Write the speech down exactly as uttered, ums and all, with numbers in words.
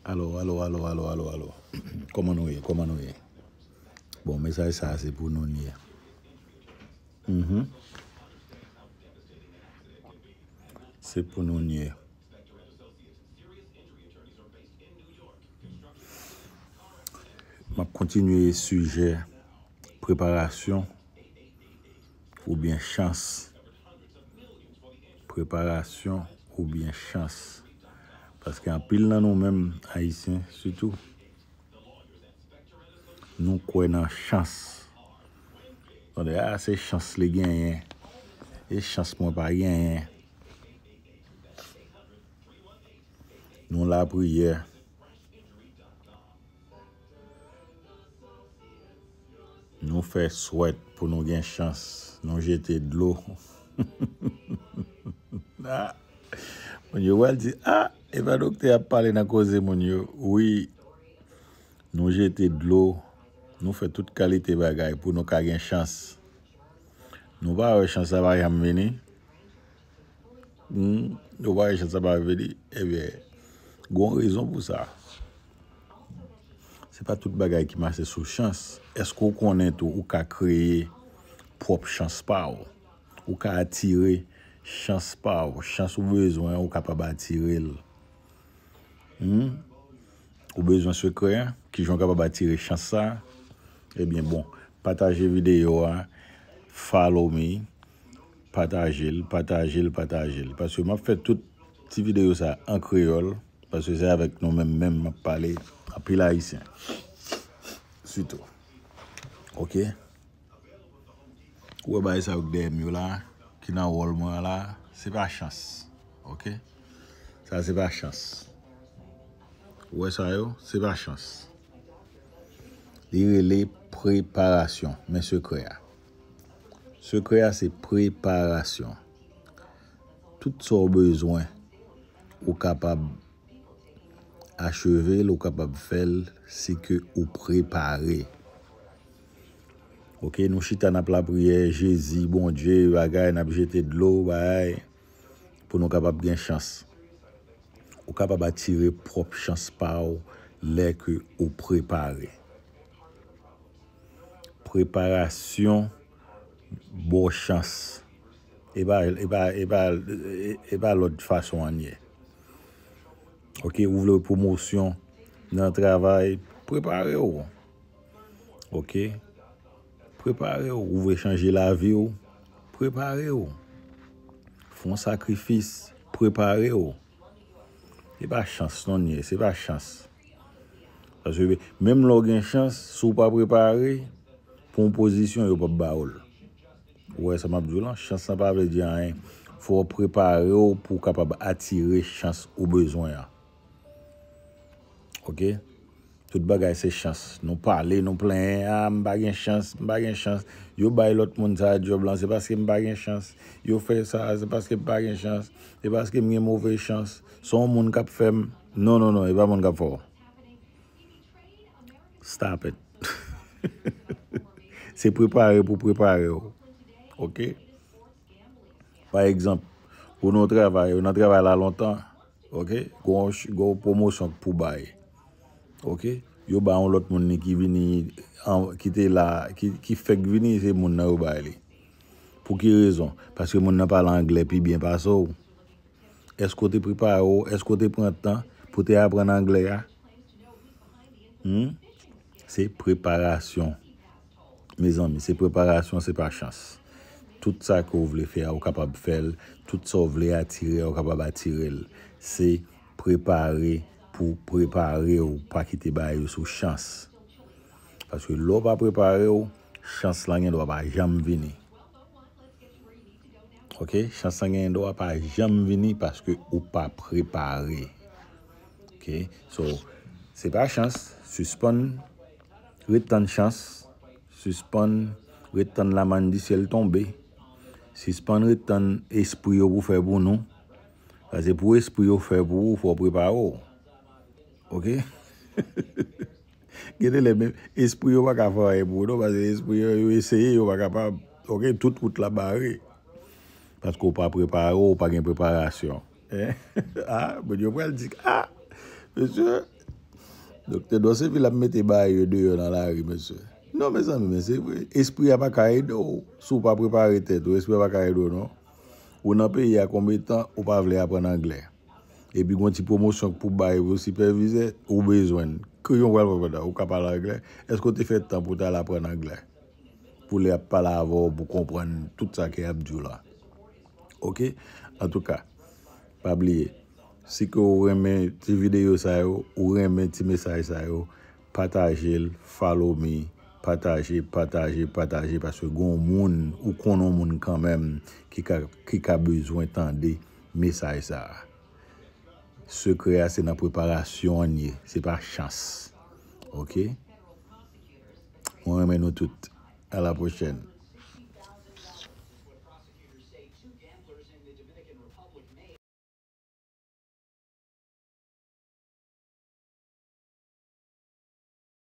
Alo, alo, alo, alo, alo, alo. Kòman nou ye? Kòman nou ye? Bon, mesaj sa a se pou nou n ye. Mhm. Se pou nou n ye. M ap kontinye sijè preparasyon oubyen chans. Preparasyon oubyen chans. Paske anpil nan nou menm, Ayisyen sitou, nou kwè nan chans. Tande, a, se chans li genyen. E chans mwen pa genyen. Nou lapriyè. Nou fè swèt pou nou gen chans. Nou jete dlo. Ah, moun yo pral di, ah, e pa doktè ap pale nan koze moun yo. Wi, nou jete dlo. Nou fè tout kalite bagay pou nou ka gen chans. Nou pa wè chans la pa janm vini. Hmm, nou pa wè chans la pa vini. Ebyen, gon rezon pou sa. Se pa tout bagay ki mache sou chans. Èske w konnen tou ou ka kreye pwòp chans pa w? Ou ka atire chans pa w. Chans ou bezwen, ou kapab atire l. Hmm? Ou bezwen sekrè a? Kijan w kapab atire chans sa a? Ebyen, bon, pataje videyo a, follow me, pataje l, pataje l, pataje l. Paske m ap fè tout ti videyo sa a an kreyòl, paske se avèk nou menm menm m ap pale, anpil Ayisyen. Sitou. Oke? Ou wè bagay sa yo k dèyè m yo la, ki nan wòl mwen an la, se pa chans. Oke? Sa se pa chans. Ou wè sa yo? Se pa chans. Li rele preparasyon. Men sekrè a. Sekrè a se preparasyon. Tout sa w bezwen, ou kapab acheve l, ou kapab fè l, si ke ou prepare. Oke, nou chita n ap lapriyè, Jezi, Bondye, bagay, n ap jete dlo, bagay, pou nou kapab gen chans. Ou kapab atire pwòp chans pa w lè ke ou prepare. Preparasyon ba w chans. E pa, e pa, e pa, e, e pa lòt fason an ye. Oke, ou vle pwomosyon nan travay, prepare w. Oke? Prepare w. Ou vle chanje lavi w, prepare w. Fè yon sakrifis, prepare w. Se pa chans non n ye, se pa chans. Paske menm lè w gen chans, si w pa prepare pou yon pozisyon, yo p ap ba w l. Ou wè sa m ap di w lan? Chans lan pa vle di anyen. Fò w prepare w pou w kapab atire chans ou bezwen an. Oke? Tout bagay se chans. Nou pale, nou plenyen, a, m pa gen chans, m pa gen chans. Yo bay lòt moun sa a djòb lan, se paske m pa gen chans. Yo fè sa a, se paske m pa gen chans. Se paske m gen move chans. Se yon moun k ap fè m. Non, non, non, e pa moun k ap fè w. Stop it. Se prepare pou prepare w. Oke? Pa egzanp, ou nan yon travay, ou nan travay la lontan, oke? Gon, gon pwomosyon pou bay. Oke? Yo ba yon lòt moun li ki vini, an, ki te la, ki, ki fèk vini, se moun nan yo bay li. Pou ki rezon? Paske moun nan pale anglè pi byen pase w. Èske w te prepare w? Èske w te pran tan pou te aprann anglè a? Hmm? Se preparasyon. Mezanmi, se preparasyon, se pa chans. Tout sa ke w vle fè a, ou kapab fè l. Tout sa w vle atire a, ou kapab atire l. Se prepare pou prepare w, pa kite bagay yo sou chans. Paske lè w pa prepare w, chans lan gen dwa pa janm vini. Oke? Chans lan gen dwa pa janm vini paske ou pa prepare. Oke? So, se pa chans, sispann ret tann chans, sispann ret tann lamann di syèl tonbe, sispann ret tann espri yo pou fè pou nou. Paske pou espri yo fè pou ou, fò w prepare w. Oke? Gen de lè menm, espri yo pa ka fè anyen pou ou non, paske espri yo, yo eseye, yo pa kapab. Oke, tout wout la bare. Paske w pa prepare w, w pa gen preparasyon. Hein? Ah, moun yo pral di, ah, mesye, Doktè Dwasevil ap mete bagay yo deyò nan lari, mesye. Non, mezanmi, men se vre. Espri a pa ka ede w. Si w pa prepare tèt ou, espri a pa ka ede w, non. Ou nan peyi a konbyen tan, ou pa vle aprann anglè. Epi gon ti pwomosyon k pou bay pou sipèvizè, ou bezwen l. Ki jan w pral pran pandan ou ka pale anglè? Èske w te fè tan pou w t al aprann anglè? Pou lè y ap pale avè w, pou konprann tout sa ke y ap di w la. Oke? Antouka, pa bliye, si ke w renmen ti videyo sa yo, ou renmen ti mesaj sa yo, pataje l, follow me, pataje, pataje, pataje, paske gon moun, ou konn yon moun kanmenm ki ka, ki ka bezwen tande mesaj sa a. Sekrè a se nan preparasyon an ye, se pa chans. Oke? Mwen renmen nou tout. À la prochaine.